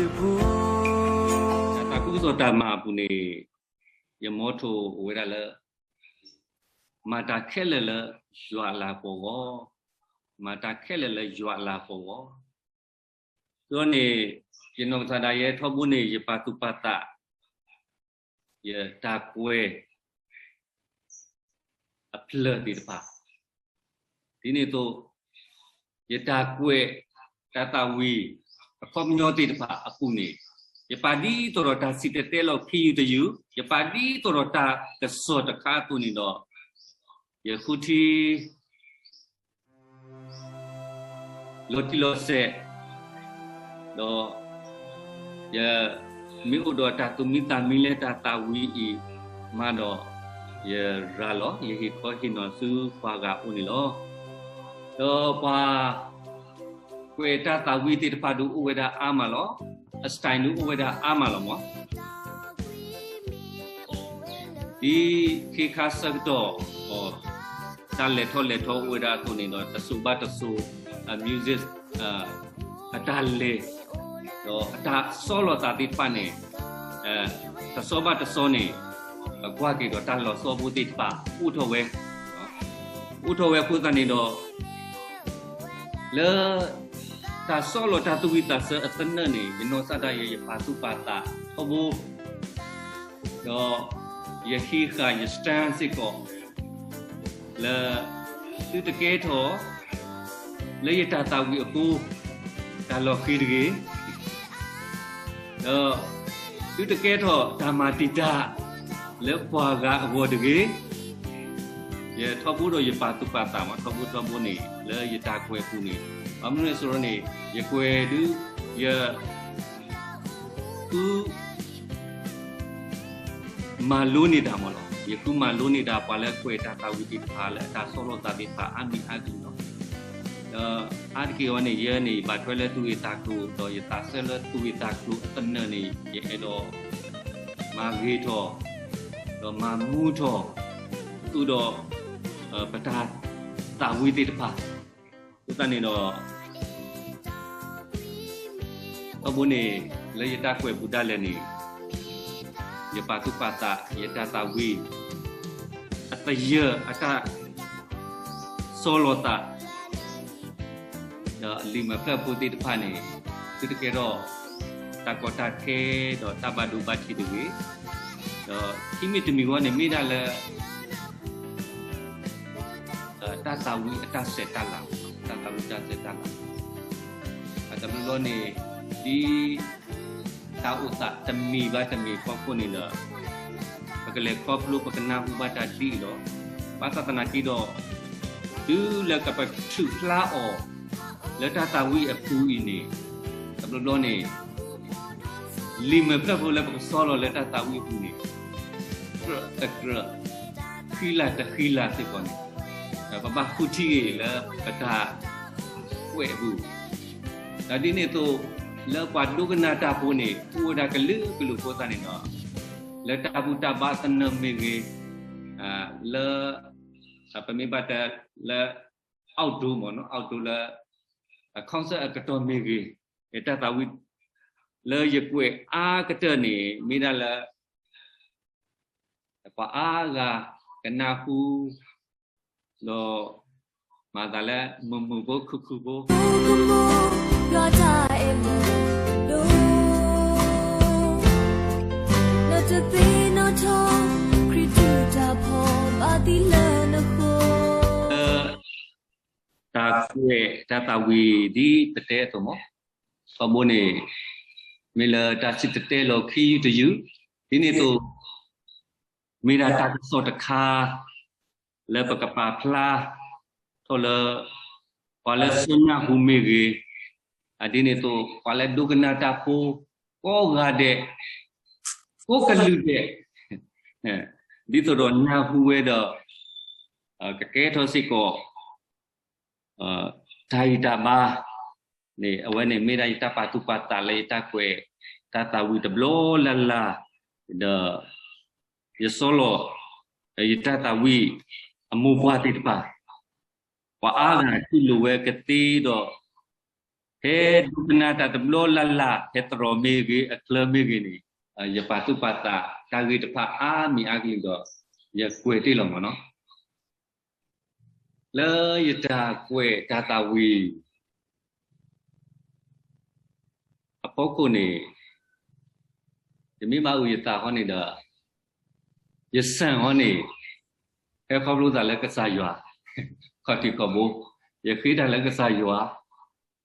တၢ်သးခုကစီၣ်တၢ်မၤအပူၤန့ၣ် ယမီထိၣ်အိၣ်ဝဲဒၣ်လၢ မၤတၢ်ခဲလၢာ်လၢယွၤအလၤကပီၤအဂီၢ်, မၤတၢ်ခဲလၢာ်လၢယွၤအလၤကပီၤအဂီၢ်. ဒီးန့ၣ် ယနီၢ်ကစၢ်ဒၣ်ယဲထီဘိန့ၣ် ယပာ်သူၣ်ပာ်သး ယတၢ်ကွဲး အဖျၢၣ်သ့ၣ်တဖၣ်, ဒ်န့ၣ်အသိး ယတၢ်ကွဲးတၢ်သးဝံၣ် အခီပညီသ့ၣ်တဖၣ်အပူၤန့ၣ် ယပာ်ဒ်သိးဒီးတၢ်စံၣ်တဲၤတဲလီၤခံယုၢ်တယုၢ်, ယပာ်ဒ်သိးဒီးတၢ်ကစီၣ်တခါအသိးန့ၣ်ဒီး ယဃုထံ လီၤတံၢ်လီၤဆဲး, ဒီး ယမ့ၢ်အိၣ်ဒီးတၢ်သူၣ်မံသးမံလၢတၢ်သးဝံၣ်အံၤ မးဒီး ယရၤလီၤ ယဟ့ၣ်ခီဟ့ၣ်နီၤဆူပှၤဂၤအအိၣ်န့ၣ်လီၤ. ဒီးပှၤ ကွဲးတၢ်သးဝံၣ်သ့ၣ်တဖၣ်ဒုးအိၣ်ဝဲဒၣ်အါမးလီၤ. အ style ဒုးအိၣ်ဝဲဒၣ်အါမးလီၤမး. ဒ်ခ့ခါဆၢကတီၢ် တၢ်လဲၤထီၣ်လဲၤထီအိၣ်ဝဲဒၣ်အသိးန့ၣ်ဒီး တစိၤဘၣ်တစိၤ အ music အတၢ်လဲၤ ဒီးအတၢ်ဆီလီၤသးသ့ၣ်တဖၣ်န့ၣ် တစိၤဘၣ်တစိၤန့ၣ် ပကွၢ်က့ၤဒီးတၢ်လီၤဆီဖိသ့ၣ်တဖၣ်အိၣ်ထီၣ်ဝဲ, အိၣ်ထီၣ်ဝဲအဃိသတးန့ၣ်ဒီး လၢ တၢ်ဆီလီၤတၢ်သူၣ်ဝံၣ်သးဆၢအသနၢၣ်န့ၣ် ယနီၢ်ကစၢ်ဒၣ်ယဲ ယပာ်သူၣ်ပာ်သးထီဘိ ဒီး ယဟံးဃာ်ယ stand စ့ၢ်ကီး လၢ သုတကဲထီၣ် လၢယတၢ်သးဝံၣ်အဃိ တၢ်လီၤဃံၤတဂ့ၤ, ဒီး သုတကဲထီၣ်တၢ်မၤတံာ်တာ် လၢပှၤဂၤအဂီၢ်တဂ့ၤ. ယထီဘိဒီးယပာ်သူၣ်ပာ်သးမး ထီဘိထီဘိန့ၣ် လၢယတၢ်ကွဲးအပူၤန့ၣ် ဘၣ်မနုၤလဲၣ်န့ၣ် ယကွဲးဒုး ယ ဃု မၤလိန့ၢ်တၢ်မးလီၤ. ယဃုမၤလိန့ၢ်တၢ် ပှၤလၢကွဲးတၢ်သးဝံၣ်သ့ၣ်တဖၣ်လၢအတၢ်ဆီလီၤသးသ့ၣ်တဖၣ်အါမံၤအါကလုာ်လီၤ. ဒီးအါတက့ၢ်အံၤန့ၣ် ယဲန့ၣ် ယဘၣ်ထွဲလၢသူၣ်ဂ့ၢ်သးကျိၤ ဒီးယသးဆၢလၢသူၣ်ဂ့ၢ်သးကျိၤအသနၢၣ်န့ၣ် ယအဲၣ်ဒိး မၤဂ့ၤထီၣ် ဒီးမၤမူထီၣ် ဃုာ်ဒီး ပတၢ်သးဝံၣ်သ့ၣ်တဖၣ် အဃိသတးန့ၣ်ဒီး ထီဘိန့ၣ် လၢယတၢ်ကွဲးပူၤဒၣ်လဲာ်န့ၣ် ယပာ်သူၣ်ပာ်သး ယတၢ်သးဝံၣ် အသယၢၢ်အတၢ်ဆီလီၤသး ဒီးလံာ်မဲာ်ဖျၢၣ်ဖိသ့ၣ်တဖၣ်န့ၣ် သုတကဲထီၣ် တၢ်ကီတၢ်ခဲ ဒီးတၢ်ဘၣ်ဒိဘၣ်ထံးတဂ့ၤ. ဒီးခံမံၤတမံၤအဂီၢ်န့ၣ် မ့ၢ်ဒၣ်လၢ တၢ်သးဝံၣ်အတၢ်ဆဲးတၢ်လၤ, တၢ်သးဝံၣ်တၢ်ဆဲးတၢ်လၤ, အတဘျီဘျီန့ၣ် ဒ်တၢ်အိၣ်သးတမံၤဘၣ်တမံၤအဖီခိၣ်န့ၣ်ဒီး ပကလဲၤခီဖျိပကနၢ်ဟူဘၣ်တၢ်ဒ်အံၤလီၤ. ဘၣ်ဆၣ်သနာ်က့ဒီး တုၤလၢကပထုးဖျါအီၤ လၢတၢ်သးဝံၣ်အပူၤအံၤန့ၣ် တဘျီဘျီန့ၣ် လံာ်မဲာ်ဖျၢၣ်ဖိလၢပကဆီလီၤလၢတၢ်သးဝံၣ်အပူၤန့ၣ် ကြၢးတကြၢး ဃံလၤတဃံလၤစ့ၢ်ကီးန့ၣ် ပဘၣ်ဃုထံၣ်ဂ့ၤလၢပတၢ်ကွဲးအပူၤ ဒီးဒ်န့ၣ်အသိး လၢပှၤဒိကနၣ်တၢ်ဖိန့ၣ် အိၣ်ဝဲဒၣ်ကလုာ်ကလုာ်အဃိသတးန့ၣ်ဒီး လၢတၢ်ဘူၣ်တၢ်ဘါသနၢၣ်မ့ၢ်ဂ့ၤ, လၢ ပမ့ၢ်ဘၣ်တဲလၢ outdoor မ့ၢ်နီၤ outdoor လၢ concert အကတီၢ်မ့ၢ်ဂ့ၤ, တၢ်သးဝံၣ် လၢယကွဲးအါကတၢၢ်န့ၣ် မ့ၢ်ဒၣ်လၢ ပှၤအါဂၤကနၢ်ဟူ ဒီး မၤသးလၢမုာ်မုာ်ဖိခုၣ်ခုၣ်ဖိ တၢ်ကွဲးတၢ်သးဝံၣ်ဒ်ပတဲအသိးမး, ထီဘိန့ၣ် မ့ၢ်လၢတၢ်စံၣ်တဲၤတဲလီၤခံယုၢ်တယုၢ်, ဒ်န့ၣ်အသိး မ့ၢ်ဒၣ်တၢ်ကစီၣ်တခါ လၢပကပာ်ဖျါထီၣ်လၢ ပှၤလၢဆှၢနၢ်ဟူမ့ၢ်ဂ့ၤ, အဒ်န့ၣ်အသိး ပှၤလၢဒိကနၣ်တၢ်ဖိ ကိးဂၤဒဲး ကိးကလုာ်ဒဲး ဒ်သိးဒီးနၢ်ဟူဝဲဒီး ကကဲထီၣ်စ့ၢ်ကီး တၢ်ဂံၢ်တၢ်ဘါန့ၣ် အဝဲန့ၣ်မ့ၢ်ဒၣ်ယတၢ်ပာ်သူၣ်ပာ်သးလၢယတၢ်ကွဲး တၢ်သးဝံၣ်တဘျီလၢ်လၢ်, ဒီး ယဆီလီၤ ယတၢ်သးဝံၣ်အမိၢ်ပှၢ်သ့ၣ်တဖၣ်, ပှၤအါဂၤတူၢ်လိာ်ဝဲကသ့ဒီး ဖဲဒိကနၣ်တၢ်တဘျီလၢ်လၢ် ဖဲသရိာ်မ့ၢ်ဂ့ၤ အချၢမ့ၢ်ဂ့ၤန့ၣ်, ယပာ်သူၣ်ပာ်သးတၢ်ဂ့ၢ်တဖၣ်အါမံၤအါကလုာ်ဒီး ယကွဲးတ့ၢ်လီၤမ့ၢ်နီၤ. လၢယတၢ်ကွဲးတၢ်သးဝံၣ်အဖီခိၣ်န့ၣ်, ယမ့ၢ်ဘၣ်အုၣ်ယသးဃီန့ၣ်ဒီး, ယဆၢၣ်ဃီန့ၣ်, ဖဲခီဖျိသးလၢကစၢ်ယွၤ, ခီၣ်ထံးခီၣ်ဘိ, ယဃ့တၢ်လၢကစၢ်ယွၤ,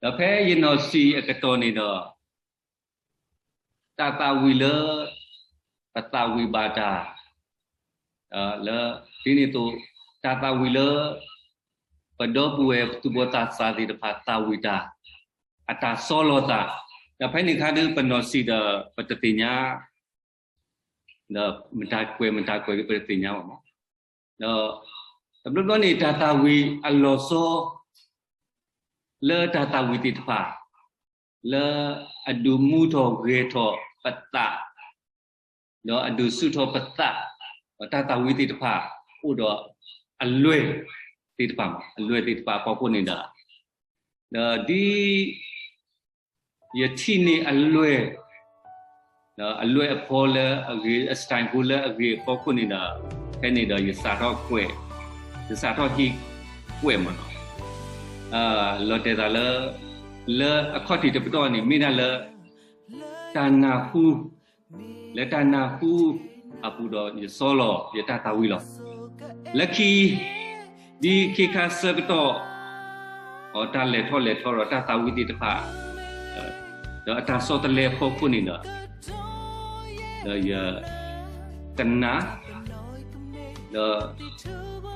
ဒီးဖဲယနီၢ်ဆံးအကတီၢ်န့ၣ်ဒီး, တၢ်သးဝံၣ်လၢ ပသးဝံၣ်ဘၣ်တၢ် လၢ ဒ်န့ၣ်အသိး, တၢ်သးဝံၣ်လၢ ပဒီပုၢ်ဝဲၢ်သူၣ်ဘီၣ်သးစၢ်သ့ၣ်တဖၣ်သးဝံၣ်တၢ်, အတၢ်ဆီလီၤသး, ဒီးဖဲန့ၣ်အခါဒုး ပနီၢ်ဆံးဒီး ပတသ့ၣ်ညါ, ဒီးမတၤကွဲးမတၤကွဲးဒုး ပတသ့ၣ်ညါဘၣ်မး, ဒီး တဘျီဘျီန့ၣ် တၢ်သးဝံၣ်အလီၤဆီ လၢတၢ်သးဝံၣ်သ့ၣ်တဖၣ်, လၢအဒုးမူထီၣ်ဂဲၤထီၣ်ပသး, ဒီးအဒုးဆူၣ်ထီၣ်ပသး, ဒီးတၢ်သးဝံၣ်သ့ၣ်တဖၣ် အိၣ်ဒီးအလွဲၢ်သ့ၣ်တဖၣ်, အလွဲၢ်သ့ၣ်တဖၣ်အဖီခိၣ်န့ၣ်ဒီး, ဒီးဒ် ယထံၣ်န့ၢ်အလွဲၢ်, ဒီးအလွဲၢ်အဖီလၢအဂ့ၤ, အ style ဖိလၢအဂ့ၤအဖီခိၣ်န့ၣ်ဒီး, ဖဲန့ၣ်ဒီးယစးထီၣ်ကွဲး, ယစးထီၣ်ဟံးကွဲးမးနီၤ. လီၤတဲာ်သးလၢ, လၢအခီၣ်ထံးတပတီၢ်န့ၣ် မ့ၢ်ဒၣ်လၢ တၢ်နၢ်ဟူ, လၢတၢ်နၢ်ဟူအပူၤဒီးယဆီလီၤယတၢ်သးဝံၣ်လီၤ. လၢခံ ဒ်ခ့ခါဆၢကတီၢ်, အတၢ်လဲၤထီၣ်လဲၤထီဒီးတၢ်သးဝံၣ်သ့ၣ်တဖၣ်, ဒီးအတၢ်ဆီတလဲအဖီခိၣ်န့ၣ်ဒီး, ဒီးယကနၣ်, ဒီး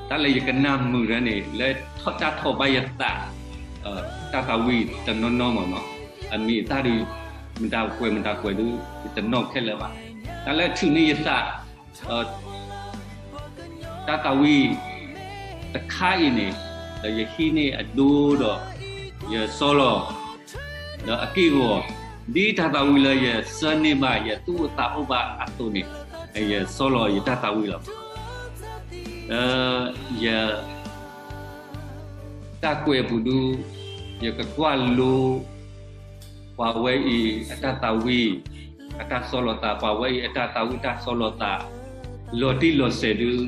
တၢ်လၢယကနၣ်မုာ်တၢ်န့ၣ် လၢတၢ်ထီၣ်ဘၣ်ယသး, တၢ်သးဝံၣ်တနီၤနီၤမးနီၤ, အမံၤအသၣ်ဒုး, မတၤကွဲးမတၤကွဲးဒုး ယတနီၣ်ခဲလၢာ်ဘၣ်. တၢ်လၢထုးန့ၢ်ယသး, တၢ်သးဝံၣ်တခါအံၤန့ၣ်, ဒီးယဟံးန့ၢ်အဒိဒီး, ယဆီလီၤ, ဒီးအက့ၢ်အဂီၤ, ဒ်တၢ်သးဝံၣ်လၢယဆၢန့ၢ်ဘၣ်ယသူၣ်အိၣ်သးအိၣ်ဘၣ်အသိးန့ၣ်, ယဆီလီၤယတၢ်သးဝံၣ်လီၤ. ဒီးယ တၢ်ကွဲးအပူၤဒုး, ယကကွၢ်လိ ပှၤဝဲအံၤအတၢ်သးဝံၣ်, အတၢ်ဆီလီၤသး, ပှၤဝဲအံၤအတၢ်သးဝံၣ်တၢ်ဆီလီၤသး, လီၤတံၢ်လီၤဆဲးဒုး,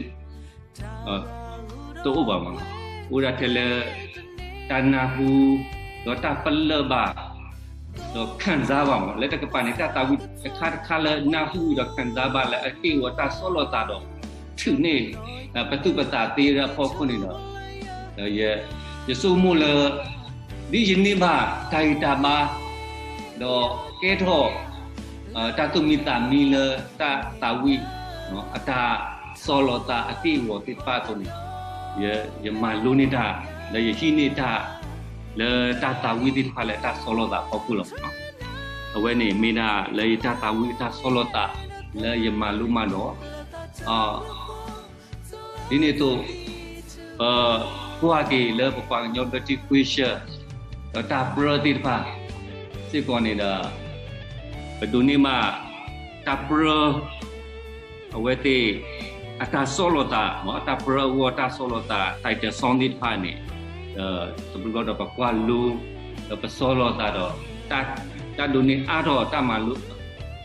တအိၣ်ဘၣ်မး, အိၣ်ဒၣ်ထဲလၢ တၢ်နၢ်ဟူ, ဒီးတၢ်ပလၢၢ်ဘၣ်, ဒီးခံစားဘၣ်မး, လၢတကပၤန့ၣ် တၢ်သးဝံၣ်တခါတခါလၢနၢ်ဟူဒီးခံစားဘၣ်လၢအက့ၢ်အဂီၤတၢ်ဆီလီၤသးဒီး, ထုးန့ၢ် ပသူၣ်ပသးသ့လၢအဖီခိၣ်န့ၣ်ဒီး, ယဆိကမိၣ်လၢ ဒ်ယန့ၢ်ဘၣ်တၢ်ဂံၢ်တၢ်ဘါ, ဒီးကဲထီၣ် တၢ်သူၣ်မံသးမံလၢတၢ်သးဝံၣ်, အတၢ်ဆီလီၤသးအက့ၢ်အဂီၤသ့ၣ်တဖၣ်အသိးန့ၣ်, ယမၤလိန့ၢ်တၢ်, ဒီးယဟံးန့ၢ်တၢ် လၢတၢ်သးဝံၣ်သ့ၣ်တဖၣ်လၢတၢ်ဆီလီၤသးအဖီခိၣ်လီၤ. အဝဲန့ၣ်မ့ၢ်ဒၣ်လၢယတၢ်သးဝံၣ်တၢ်ဆီလီၤသး လၢယမၤလိမးဒီး, ဒ်န့ၣ်အသိး, ပကွၢ်က့ၤလၢပပှၤကညီဘျၢထံခဝ့ၡၢၣ်, ဒီးတၢ်ပြၢသ့ၣ်တဖၣ်စ့ၢ်ကီးန့ၣ်ဒီး, ပဒိးန့ၢ်မး တၢ်ပြၢ အဝဲသ့ၣ် အတၢ်ဆီလီၤသး, တၢ်ပြၢအဂီၢ်တၢ်ဆီလီၤသး title song သ့ၣ်တဖၣ်န့ၣ်, တဘျီဘျီဒီးပကွၢ်လိ, ဒီးပဆီလီၤသးဒီး, တၢ်ဒိးန့ၢ်အါထီၣ်တၢ်မၤလိ,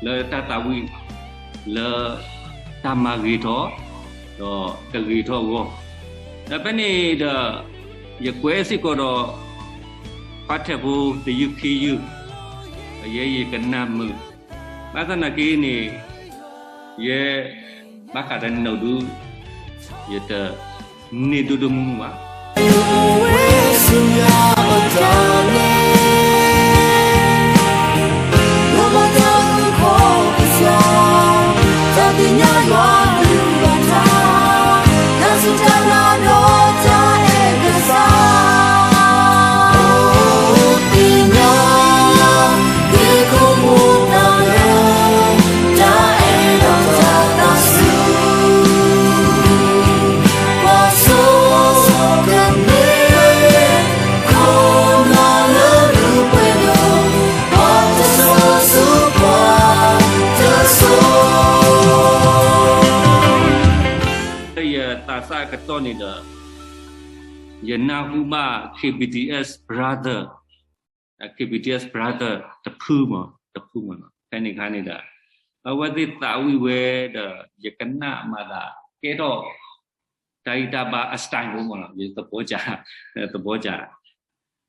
လၢတၢ်သးဝံၣ်, လၢတၢ်မၤဂ့ၤထီၣ်, ဒီးတဂ့ၤထီၣ်အဂီၢ်, ဒီးဖဲန့ၣ်ဒီး, ယကွဲးစ့ၢ်ကီးဒီး, ပှၤထဲးဖိတယုၢ်ခံယုၢ်, ယဲယကနၣ်မုာ်, ဘၣ်ဆၣ်သနာ်က့န့ၣ်, ယဲ, ဘၣ်ဃးဒီးနုာ်ဒုး, ယတန့ၢ်ဒိၣ်ဒိၣ်မုၢ်မုၢ်ဘၣ်. လၢယသးစၢ်ကတီၢ်န့ၣ်ဒီး, ယနၢ်ဟူဘၣ် K B T S Brother, K B T S brother တဖုမး တဖုမးနီၤ ဖဲန့ၣ်အခါန့ၣ်ဒီး အဝဲသ့ၣ်သးဝံၣ်ဝဲဒီး ယကနၣ်မၤသး ကဲထီၣ် တၢ်ဂံၢ်တၢ်ဘါအ style မးနီၤ ယသဘောကျ သဘောကျ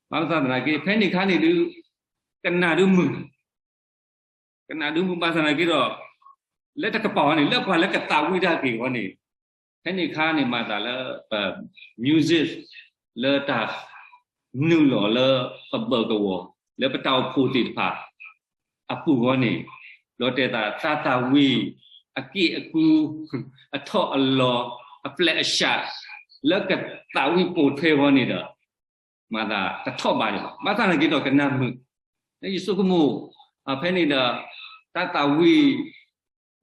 ဘၣ်ဆၣ်သနာ်က့ ဖဲန့ၣ်အခါန့ၣ်ဒုး ကနၣ်ဒုးမုာ် ကနၣ်ဒုးမုာ်ဘၣ်ဆၣ်သနာ်က့ဒီး လၢတကပၤအီၤန့ၣ် လၢပှၤလၢကသးဝံၣ်တၢ်က့ၤအီၤန့ၣ် ဖဲန့ၣ်အခါန့ၣ်မၤသးလၢ ပ music လၢတၢ်နုာ်လီၤလၢပဘၢၣ်ကဝီၤ လၢပတၢ်အိၣ်ဖှိၣ်သ့ၣ်တဖၣ် အပူၤအဂီၢ်န့ၣ် လီၤတဲာ်သးတၢ်သးဝံၣ် အက့ၢ်အကူ အထီၣ်အလီၤ အ flat အရှး လၢကသးဝံၣ်ပိာ်ထွဲအဂီၢ်န့ၣ်ဒီး မၤသးတထီၣ်ဘးဒံးဘၣ် ဘၣ်ဆၣ်သနာ်က့ဒီးကနၣ်မုာ် လၢယဆိကမိၣ် ဖဲန့ၣ်ဒီး တၢ်သးဝံၣ်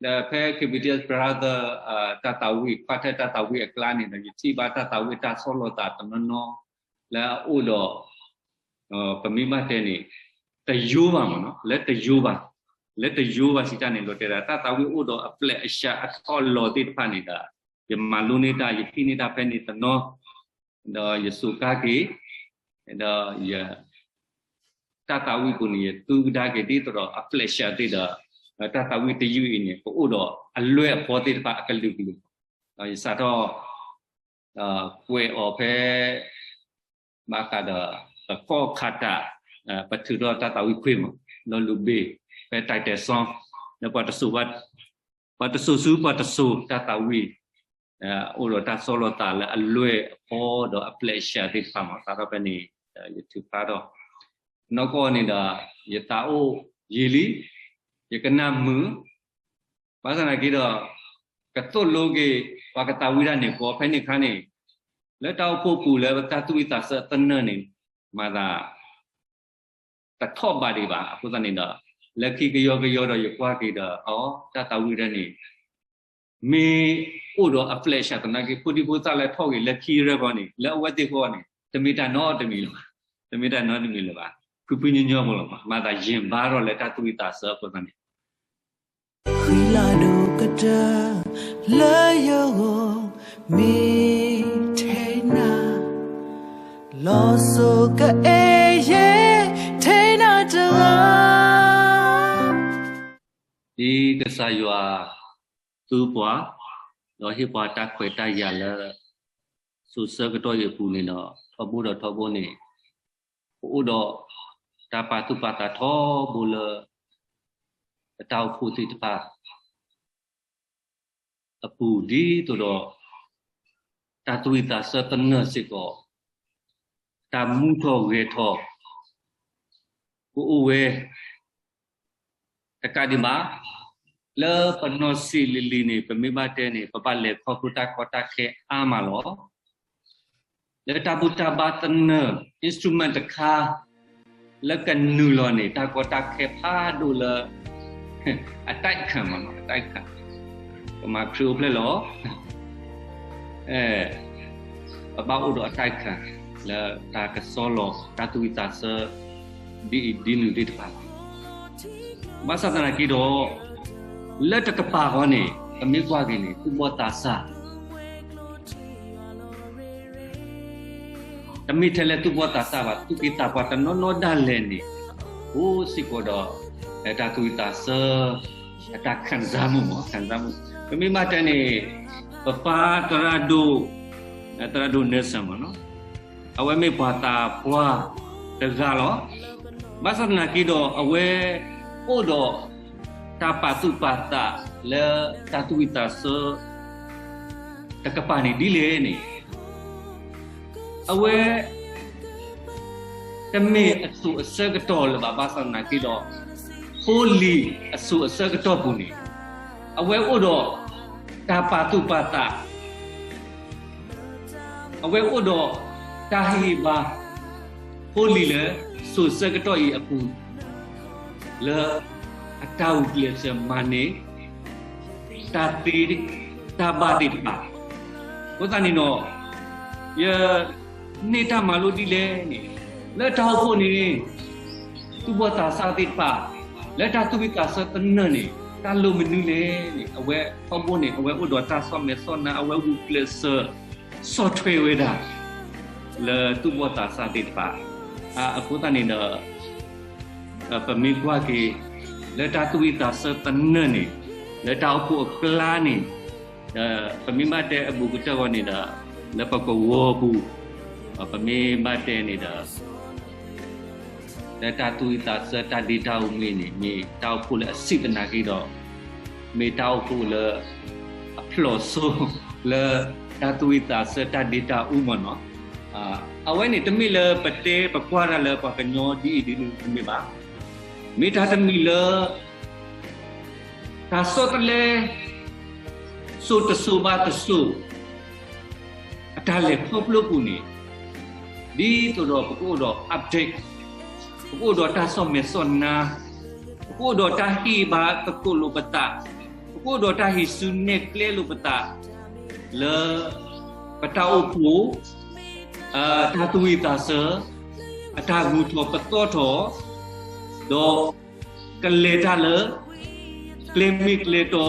ဒီးဖဲ K B T S brother တၢ်သးဝံၣ် quartet တၢ်သးဝံၣ်အကျါန့ၣ်ဒီး ယထံၣ်ဘၣ်တၢ်သးဝံၣ်တၢ်ဆီၣ်လီၤသးတနီၤနီၤ လၢအအိၣ်ဒီး ပမ့ၢ်ဘၣ်တဲန့ၣ် တယိဘၣ်မးနီၤ လၢတယိဘၣ် လၢတယိဘၣ်စံးတၢ်န့ၣ် လီၤတဲာ်သး တၢ်သးဝံၣ်အိၣ်ဒီးအ flat အရှးအထီၣ်အလီၤသ့ၣ်တဖၣ်န့ၣ်ဒီး ယမၤလိန့ၢ်တၢ် ယထံၣ်န့ၢ်တၢ်ဖဲန့ၣ်တနီၤ ဒီးယစူးကါက့ၤ ဒီးယ တၢ်သးဝံၣ်ပူၤန့ၣ် ယသူကဒါက့ၤဒ်သိးဒီးအ flat အရှးသ့ၣ်ဒီး တၢ်သးဝံၣ်တယုၢ်အံၤန့ၣ် ကအိၣ်ဒီးအလွဲၢ်အဖီသ့ၣ်တဖၣ်အကလုာ်ကလုာ် ဒီးယစးထီၣ် ကွဲးအီၤဖဲ ဘၣ်ဃးဒီး ပကီၢ်ခးတး ပထုးထီၣ်တၢ်သးဝံၣ်ခွ့မး ဒီးလူၤဘ့ၣ် ဖဲတၢ်တဲစီ လၢ ပှၤတစိၤဆူပှၤတစိၤတၢ်သးဝံၣ် အိၣ်ဒီးတၢ်ဆီၣ်လီၤသးလၢအလွဲၢ်အဖီဒီးအ flat အရှးသ့ၣ်တဖၣ်မး စးထီၣ်ဖဲန့ၣ် ယထုးဖျါထီၣ် နီၢ်ကီၢ်န့ၣ်ဒီး ယသးအိၣ်ယံာ်လံ ယကနၣ်မုာ် ဘၣ်ဆၣ်သနာ်က့ဒီး ကသိၣ်လိက့ၤ ပှၤကသးဝံၣ်တၢ်န့ၣ် ကီးဖဲန့ၣ်အခါန့ၣ် လၢတၢ်အိၣ်ဖှိၣ်ပူၤလၢတၢ်သူၣ်ဝံၣ်သးဆၢသနၢၣ်န့ၣ် မၤသး တထီၣ်ဘးဒံးဘၣ် အဃိသတးန့ၣ်ဒီး လၢခံကယီကယီဒီးယကွၢ်က့ၤဒီး အ တၢ်သးဝံၣ်တၢ်န့ၣ် မ့ၢ်အိၣ်ဒီးအ flat အရှးသနာ်က့ ဖိဒံဖိသၣ်လၢထီၣ်က့ၤလၢခံရဲၣ်ကီန့ၣ် လၢအဝဲသ့ၣ်ဃီန့ၣ် တမ့ၢ်တၢ်နီတမံၤလၢၤဘၣ် တမ့ၢ်တၢ်နီတမံၤလၢၤဘၣ် ဖုဖုညီညီဖိလီၤ မၤသးယံာ်ဘါထီၣ်လၢတၢ်သူၣ်ဝံၣ်သးဆၢအဃိသတးန့ၣ် ဃံလၤဒိၣ်ကတၢၢ်လၢယဂီၢ် မ့ၢ်ထဲနၤ လီၤစိၤကအဲၣ်ယဲၢ် ထဲနၤတဂၤ ဒ်ကစၢ်ယွၤသူပှၤ ဒီးဟ့ၣ်ပှၤတၢ်ခွဲးတၢ်ယာ်လၢ စိၤဆၢကတီၢ်အံၤအပူၤန့ၣ်ဒီး ထီဘိဒီးထီဘိန့ၣ် ပအိၣ်ဒီးတၢ်ပာ်သူၣ်ပာ်သးထီဘိလၢ ပတၢ်အိၣ်ဖှိၣ်သ့ၣ်တဖၣ် အပူၤဒ်သိးဒီး တၢ်သူၣ်ဝံၣ်သးဆၢသနၢၣ်စ့ၢ်ကီး တၢ်မူထီၣ်ဂဲၤထီၣ် ကအိၣ်ဝဲ တကးဒံးဘၣ် လၢပနီၢ်စံးလံၤလံၤန့ၣ် ပမ့ၢ်ဘၣ်တဲန့ၣ် ပဘၣ်လဲၤခီဖျိတၢ်ကီတၢ်ခဲအါမးလီၤ. လၢတၢ်ဘူၣ်တၢ်ဘါသနၢၣ် instrument တခါ လၢကနုာ်လီၤန့ၣ် တၢ်ကီတၢ်ခဲဖးဒိၣ်လၢ အတၢ်ခံး မးနီၤ အတၢ်ခံး ပမၤခရံာ်အိၣ်ဖျဲၣ်လီၤ ပဘၣ်အိၣ်ဒီးအတၢ်ခံး လၢတၢ်ကစီလီၤ တၢ်သူၣ်ဝံၣ်သးဆၢ ဒ်အံၤဒ်နုၤသ့ၣ်တဖၣ်လီၤ. ဘၣ်ဆၣ်သနာ်က့ဒီး လၢတကပၤဃီန့ၣ် ပမ့ၢ်ကွၢ်က့ၤန့ၣ် သူၣ်ဘီၣ်သးစၢ် တမ့ၢ်ထဲလၢသူၣ်ဘီၣ်သးစၢ်ဘၣ် သူၣ်က့သးပှၢ်တနီၤနီၤဒၣ်လဲာ်န့ၣ် အိၣ်စ့ၢ်ကီးဒီး တၢ်သူၣ်ဝံၣ်သးဆၢ အတၢ်ခံးစၢ်မုၣ်မး ခံးစၢ်မုၣ် ပမ့ၢ်ဘၣ်တဲန့ၣ် ပပၢ်သရၣ်ဒိၣ် သရၣ်ဒိၣ် Nelson မးနီၤ အဝဲမ့ၢ်ပှၤသးပှၢ်တဂၤလီၤ. ဘၣ်ဆၣ်သနာ်က့ဒီး အဝဲအိၣ်ဒီးတၢ်ပာ်သူၣ်ပာ်သးလၢတၢ်သူၣ်ဝံၣ်သးဆၢ တကပၤန့ၣ်ဒ်လဲၣ်န့ၣ် အဝဲ တမ့ၢ်အစိၤအဆၢကတီၢ်လၢၤဘၣ် ဘၣ်ဆၣ်သနာ်က့ဒီး ဖိလံၤအစိၤအဆၢကတီၢ်ပူၤန့ၣ် အဝဲအိၣ်ဒီးတၢ်ပာ်သူၣ်ပာ်သး အဝဲအိၣ်ဒီးတၢ်ဟ့ၣ်ဂံၢ်ဘါ ဖိလံၤလၢစိၤဆၢကတီၢ်အံၤအပူၤ လၢအတၢ်ဂုာ်ကျဲးစၢးမၤန့ၢ် တၢ်သ့တၢ်ဘၣ်သ့ၣ်တဖၣ် အဃိသတးန့ၣ်ဒီး ယန့ၢ်တၢ်မၤလိဒ်လဲၣ်န့ၣ် လၢတၢ်အိၣ်ဖှိၣ်န့ၣ် သူၣ်ဘီၣ်သးစၢ်သ့ၣ်တဖၣ် လၢတၢ်သူၣ်ဝံၣ်သးဆၢသနၢၣ်န့ၣ် တၢ်လိၣ်မနုၤလဲၣ်န့ၣ် အဝဲထီဘိန့ၣ် အဝဲအိၣ်ဒီးတၢ်ဆီၣ်မဲာ်ဆီၣ်နါ အဝဲဂုာ်ကျဲးစၢးဆီၣ်ထွဲဝဲဒၣ် လၢသူၣ်ဘီၣ်သးစၢ်သ့ၣ်တဖၣ် အဃိသတးန့ၣ်ဒီး ပမ့ၢ်ကွၢ်က့ၤ လၢတၢ်သူၣ်ဝံၣ်သးဆၢသနၢၣ်န့ၣ်, လၢတၢ်အိၣ်ဖှိၣ်အကျါန့ၣ်, ဒီးပမ့ၢ်ဘၣ်တဲအဘူးကတၢၢ်ဂီၢ်န့ၣ်ဒီး, လၢပကဝီၤပူၤ, ပမ့ၢ်ဘၣ်တဲန့ၣ်ဒီး လၢတၢ်သူၣ်ဝံၣ်သးဆၢတၢ်ဒ့တၢ်အူမ့ၢ်န့ၣ် မ့ၢ်တၢ်အိၣ်ဖှိၣ်လၢအဆံးသနာ်က့ဒီး, မ့ၢ်တၢ်အိၣ်ဖှိၣ်လၢအဖျိးစိ လၢတၢ်သူၣ်ဝံၣ်သးဆၢတၢ်ဒ့တၢ်အူမ့ၢ်နီၤ. အဝဲန့ၣ်တမ့ၢ်လၢပတဲပကွၢ်တၢ်လၢပှၤကညီဒ်အံၤဒ်နုၤမ့ၢ်ဘၣ်. မ့ၢ်တၢ်တမံၤလၢ တၢ်ဆီတလဲ စိၤတစိၤဘၣ်တစိၤ အတၢ်လဲၤခီဖျိပူၤန့ၣ်, ဒ်သိးဒီးပကအိၣ်ဒီး update, ပကအိၣ်ဒီးတၢ်ဆီၣ်မဲာ်ဆီၣ်နါ, ပကအိၣ်ဒီးတၢ်ဟ့ၣ်ဘါသကိးလိာ်ပသး, ပကအိၣ်ဒီးတၢ်ဟံးစုနဲၣ်ကျဲလိာ်ပသး လၢပတၢ်အိၣ်ဖှိၣ် တၢ်သူၣ်ဝံၣ်သးဆၢ အတၢ်ဂုၤထီၣ်ပသီထီၣ်, ဒီးကလဲၤတၢ်လၢ ကျဲမ့ၢ်ကျဲတီ,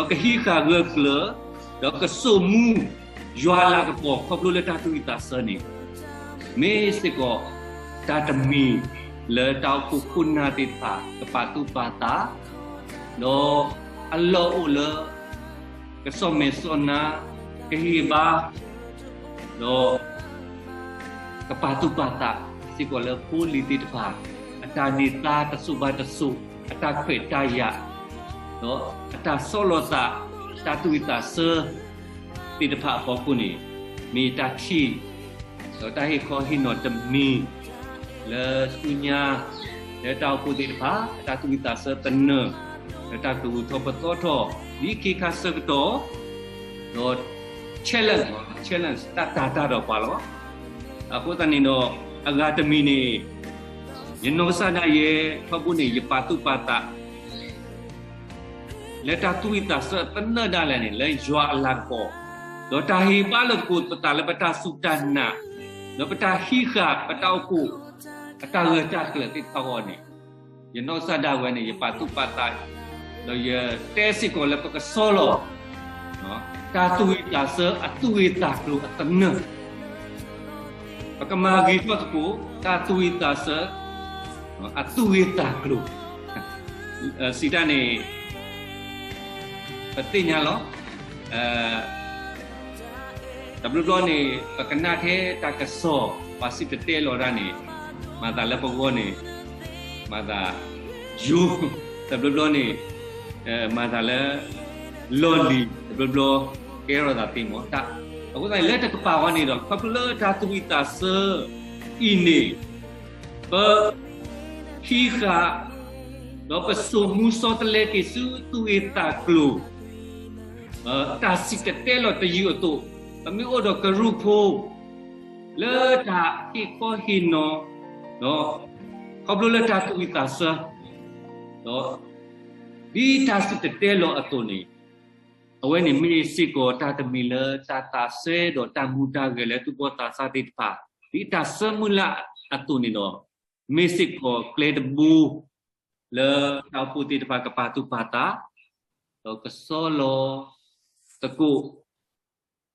ဒီးကဟံးဃာ်ဂၢၢ်ကျၢၤ, ဒီးကစိာ်မူ ယွၤအလၤကပီၤ ခီဖျိလၢတၢ်သူၣ်ဝံၣ်သးဆၢန့ၣ်, မ့ၢ်စ့ၢ်ကီးတၢ်တမံၤလၢတၢ်အိၣ်ဖှိၣ်ခိၣ်နၢ်သ့ၣ်တဖၣ် ကပာ်သူၣ်ပာ်သး, ဒီးအလီၢ်အိၣ်လၢ ကဆီၣ်မဲာ်ဆီၣ်နါ, ကဟ့ၣ်ဘါ, ဒီး ကပာ်သူၣ်ပာ်သးစ့ၢ်ကီးလၢဖိလံၤသ့ၣ်တဖၣ် အတၢ်န့ၢ်သါတစိၤဘၣ်တစိၤ, အတၢ်ခွဲးတၢ်ယာ်, ဒီးအတၢ်ဆီၣ်လီၤသး တၢ်သူၣ်ဝံၣ်သးဆၢသ့ၣ်တဖၣ်အဖီခိၣ်န့ၣ်, မ့ၢ်တၢ်ထံၣ် ဒီးတၢ်ဟ့ၣ်ခီဟ့ၣ်နီၤတမံၤ လၢဆူညါ လၢတၢ်အိၣ်ဖှိၣ်သ့ၣ်တဖၣ် အတၢ်သူၣ်ဝံၣ်သးဆၢသနၢၣ်, လၢတၢ်ကဂုၤထီၣ်ပသီထီၣ် ဒ်ခ့ခါဆၢကတီၢ်, ဒီး challenge, challenge တၢ်တာ်တၢ်ဒီးပှၤလီၤ. အဃိသတးန့ၣ်ဒီး အဂၤတမံၤန့ၣ် ယနီၢ်ကစၢ်ဒၣ်ယဲ ထီဘိန့ၣ် ယပာ်သူၣ်ပာ်သး လၢတၢ်သူၣ်ဝံၣ်သးဆၢသနၢၣ်ဒၣ်လဲာ်န့ၣ် လၢယွၤအလၤကပီၤ, ဒီးတၢ်ဟ့ၣ်ဘါလိာ်သကိးပသးလၢပတၢ်စူၢ်တၢ်နာ်, ဒီးပတၢ်ဟံးဃာ်ပတၢ်အိၣ်ဖှိၣ် အတၢ်ဂၢၢ်တၢ်ကျၢၤသ့ၣ်တဖၣ်အဂီၢ်န့ၣ်, ယနီၢ်ကစၢ်ဒၣ်ဝဲန့ၣ် ယပာ်သူၣ်ပာ်သး, ဒီးယတဲစ့ၢ်ကီးလၢပကဆီလီၤ တၢ်သူၣ်ဝံၣ်သးဆၢအသူၣ်ဂ့ၢ်သးကျိၤအသနၢၣ်, ပကမၤဂ့ၤထီၣ်သကိး တၢ်သူၣ်ဝံၣ်သးဆၢ အသူၣ်ဂ့ၢ်သးကျိၤ, စံးတၢ်န့ၣ် ပသ့ၣ်ညါလီၤ. တဘျီဘျီန့ၣ် ပကနၣ်ထဲတၢ်ကစီၣ် ပှၤစံၣ်တဲၤတဲလီၤတၢ်န့ၣ်, မၤသးလၢပဂီၢ်န့ၣ် မၤသးယိ, တဘျီဘျီန့ၣ် မၤသးလၢ လီၢ်လံၤ တဘျီဘျီ ကဲထီၣ်သးသ့မး, အဃိသတးန့ၣ် လၢတကပၤဝဲန့ၣ်ဒီး ခီဖျိလၢတၢ်သူၣ်ဝံၣ်သးဆၢအံၤန့ၣ် ပ ဟံးဃာ် ဒီးပစိာ်မူဆီတလဲက့ၤဆူသူၣ်ဂ့ၢ်သးကျိၤ တၢ်စံၣ်တဲၤတဲလီၤတယုၢ်အသိး, ပမ့ၢ်အိၣ်ဒီးကရူၢ်ဖိ လၢတၢ်ဟ့ၣ်ခီဟ့ၣ်နီၤ ဒီးခီဖျိလၢတၢ်သူၣ်ဝံၣ်သးဆၢ ဒီး ဒ်တၢ်စံၣ်တဲၤတဲလီၤအသိးန့ၣ်, အဝဲန့ၣ်မ့ၢ်စ့ၢ်ကီးတၢ်တမံၤလၢတၢ်သးစဲဒီးတၢ်မူတၢ်ဂဲၤလၢသူၣ်ဘီၣ်သးစၢ်သ့ၣ်တဖၣ်, ဒ်တၢ်ဆၢမုၢ်လၢ်အသိးန့ၣ်ဒီး, မ့ၢ်စ့ၢ်ကီးကျဲတဘိ လၢတၢ်အိၣ်ဖှိၣ်သ့ၣ်တဖၣ်ကပာ်သူၣ်ပာ်သး, ဒီးကဆီလီၤသကိး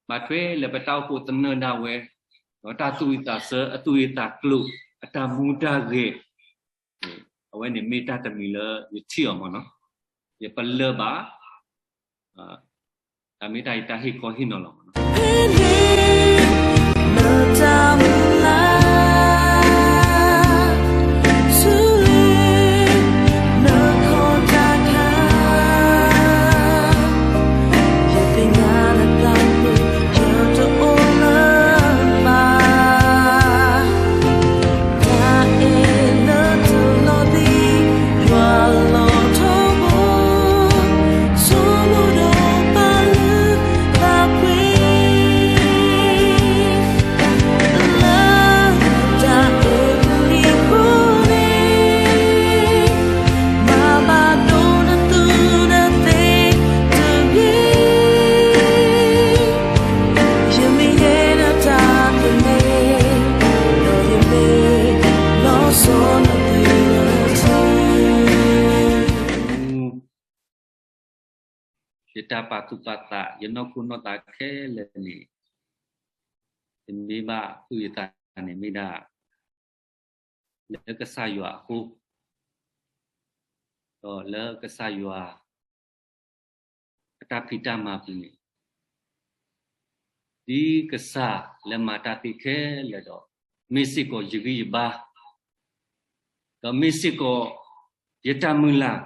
ဘၣ်ထွဲလၢပတၢ်အိၣ်ဖှိၣ်သနၢၣ်ဒၣ်ဝဲ, ဒီးတၢ်သူၣ်ဝံၣ်သးဆၢအသူၣ်ဂ့ၢ်သးကျိၤ အတၢ်မူတၢ်ဂဲၤ, အဝဲန့ၣ်မ့ၢ်တၢ်တမံၤလၢယထံၣ်အီၤမ့ၢ်နီၤ, ယပလၢၢ်ဘၣ်, တၢ်မ့ၢ်တၢ်အံၤတၢ်ဟ့ၣ်ခီဟ့ၣ်နီၤလီၤမ့ၢ်နီၤ. ယတၢ်ပာ်သူၣ်ပာ်သး ယနီၢ်ခိနီၢ်သးခဲလၢာ်န့ၣ်, ယမ့ၢ်ဘၣ်သူၣ်ယသးန့ၣ်မ့ၢ်ဒၣ် လၢကစၢ်ယွၤအဃိ, ဒီးလၢကစၢ်ယွၤအတၢ်ဖံးတၢ်မၤပူၤန့ၣ် ဒ်ကစၢ်လၢမၤတၢ်သ့ခဲလၢာ်ဒီး မ့ၢ်စ့ၢ်ကီးယဂံၢ်ယဘါ, ဒီးမ့ၢ်စ့ၢ်ကီးယတၢ်မုၢ်လၢ်,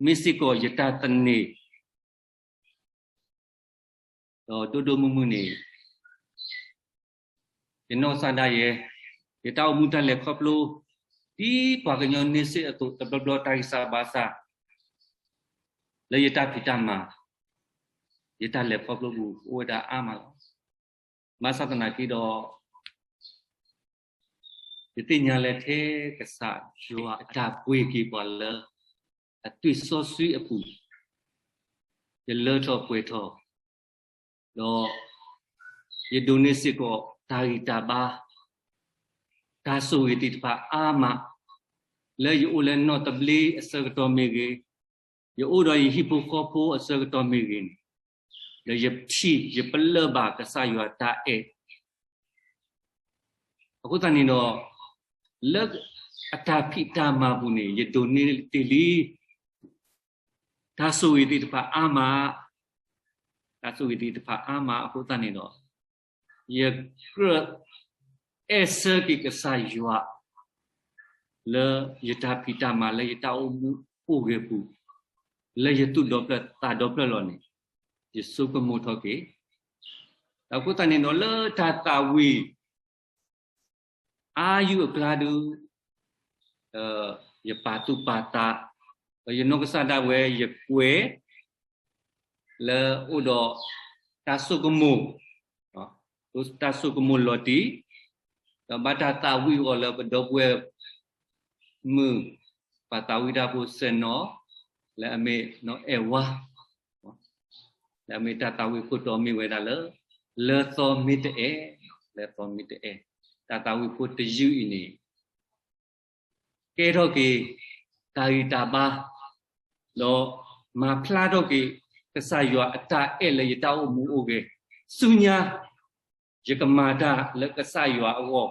မ့ၢ်စ့ၢ်ကီးယတၢ်သန့ၤ ဒီးဒိၣ်ဒိၣ်မုၢ်မုၢ်န့ၣ် ယနီၢ်ကစၢ်ဒၣ်ယဲ, ယတၢ်အိၣ်မူတၢ်လဲၤခီဖျိ ဒ်ပှၤကညီန့ၣ်စ့ၢ်အသိး တဘျီဘျီတၢ်ဂံၢ်စၢ်ဘါစၢ် လၢယတၢ်ဖံးတၢ်မၤ, ယတၢ်လဲၤခီဖျိပူၤ အိၣ်ဝဲဒၣ်အါမးလီၤ. ဘၣ်ဆၣ်သနာ်က့ဒီး ယသ့ၣ်ညါလၢထဲကစၢ်ယွၤအတၢ်ပှ့ၤက့ၤပှၤလၢ အသွံၣ်စီဆှံအပူၤ, ယလၢထီၣ်ပှဲၤထီၣ်, ဒီးယဒိးန့ၢ်စ့ၢ်ကီးတၢ်ဂံၢ်တၢ်ဘါ, တၢ်ဆိၣ်ဂ့ၤသ့ၣ်တဖၣ်အါမး, လၢယအိၣ်လၢနီၢ်သဘျ့အဆၢကတီၢ်မ့ၢ်ဂ့ၤ, ယအိၣ်ဒီးယဟံၣ်ဖိဃီဖိအဆၢကတီၢ်မ့ၢ်ဂ့ၤန့ၣ်, ဒီးယထံၣ်ယပလၢၢ်ဘၣ်ကစၢ်ယွၤတၢ်အဲၣ် အဃိသတးန့ၣ်ဒီး လၢအတၢ်ဖံးတၢ်မၤပူၤန့ၣ် ယဒိးန့ၢ်တ့ၢ်လံ တၢ်ဆိၣ်ဂ့ၤသ့ၣ်တဖၣ်အါမး, တၢ်ဆိၣ်ဂ့ၤသ့ၣ်တဖၣ်အါမးအဃိသတးန့ၣ်ဒီး ယကြၢးအဲၣ်ဆၢက့ၤကစၢ်ယွၤ လၢယတၢ်ဖံးတၢ်မၤ လၢယတၢ်အိၣ်မူအိၣ်ဂဲၤပူၤ, လၢယသူၣ်ဒီဖျၢၣ်သးဒီဖျၢၣ်လီၤန့ၣ် ယဆိကမိၣ်ထီၣ်က့ၤ, ဒီးအဃိသတးန့ၣ်ဒီး လၢတၢ်သးဝံၣ် အါယုၢ်အကျါဒုး ယပာ်သူၣ်ပာ်သး, ဒီးယနီၢ်ကစၢ်ဒၣ်ဝဲ ယကွဲး လၢအအိၣ်ဒီးတၢ်ဆိကမိၣ်, တၢ်ဆိကမိၣ်လီၤတံၢ်, ဒီးဘၣ်တၢ်သးဝံၣ်အီၤလၢပဒီပုၢ်ဝဲၢ်မုၣ် ပှၤသးဝံၣ်တၢ်ဖိစဲၤနီၤ လၢအမ့ၢ်နီၢ်အဲၣ်ဝါ လၢအမ့ၢ်တၢ်သးဝံၣ်ခိၣ်တီမ့ၢ်ဝဲဒၣ်လၢ လၢသီမ့ၢ်တအဲၣ်, လၢသီမ့ၢ်တအဲၣ်, တၢ်သးဝံၣ်ဖိတယုၢ်အံၤန့ၣ် ကဲထီၣ်က့ၤတၢ်ဂံၢ်တၢ်ဘါ, ဒီးမၤဖျါထီၣ်က့ၤ ကစၢ်ယွၤအတၢ်အဲၣ်လၢယတၢ်အိၣ်မူအိၣ်ဂဲၤ, ဆူညါ ယကမၤတၢ်လၢကစၢ်ယွၤအဂီၢ်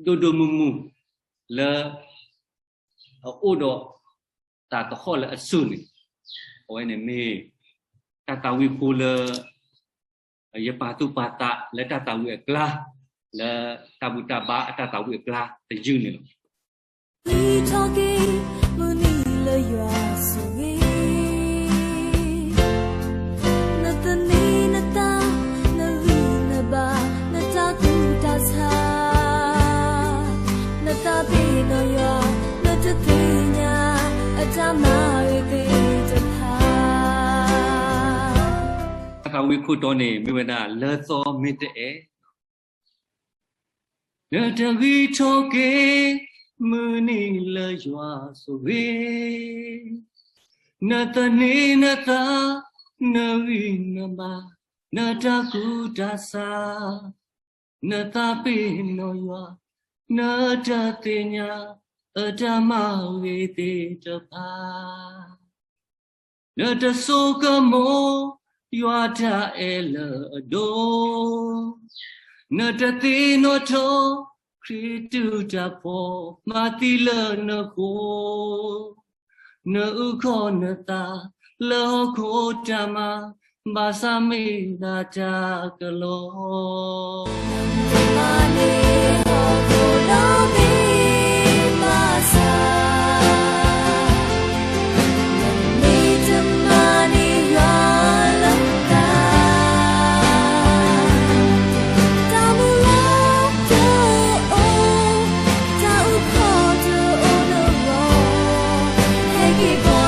ဒိၣ်ဒိၣ်မုၢ်မုၢ် လၢ အအိၣ်ဒီးတၢ်သဟီၣ်လၢအဆူၣ်န့ၣ်, အဝဲန့ၣ်မ့ၢ် တၢ်သးဝံၣ်ဖိလၢ ယပာ်သူၣ်ပာ်သးလၢတၢ်သးဝံၣ်အကျါ, လၢတၢ်ဘူၣ်တၢ်ဘါအတၢ်သးဝံၣ်အကျါတယုၢ်န့ၣ်လီၤ. ထီၣ်က့ၤ မုၢ်နံၤလၢယွၤဆိၣ်ဂ့ၤ, နသန့ၤနသး, နဂံၢ်နဘါ, နတၢ်ကူၣ်တၢ်ဆး, နသးပ့ၤနီၣ်ယွၤ, နတသ့ၣ်ညါ အတၢ်မၤဂ့ၤသ့ၣ်တဖၣ်. တၢ်သးဝံၣ်ခိၣ်တီန့ၣ် မ့ၢ်ဝဲဒၣ် လၢသီမ့ၢ်တအဲၣ် နတဂံၢ်ထီၣ်က့ၤ မုၢ်နံၤလၢယွၤဆိၣ်ဂ့ၤ, နသန့ၤနသး, နဂံၢ်နဘါ, နတၢ်ကူၣ်တၢ်ဆး, နသးပ့ၤနီၣ်ယွၤ, နတသ့ၣ်ညါ အတၢ်မၤဂ့ၤသ့ၣ်တဖၣ် နတဆိကမိၣ် ယွၤတၢ်အဲၣ်လၢအဒိၣ်, နတသ့ၣ်နီၣ်ထီၣ် ခရံာ်တူၢ်တၢ်ဖှီၣ်မၤသံလၢနဃိ, နအုၣ်ခီၣ်နသး လၢဟီၣ်ခိၣ်တၢ်မၤ ဘၣ်ဆၣ်မ့ၢ်ဒၣ်တၢ်ကလီ နမၤန့ၢ်ဟီၣ်ခိၣ်ဒီဘ့ၣ်ဘၣ်ဆၣ်, နမ့ၢ်တမၤန့ၢ်ယွၤလၢသး, တၢ်မုၢ်လၢ်တအိၣ်, တၢ်အုၣ်ခီၣ်တအိၣ်လၢဂီၢ်, ဟဲက့ၤကွၢ်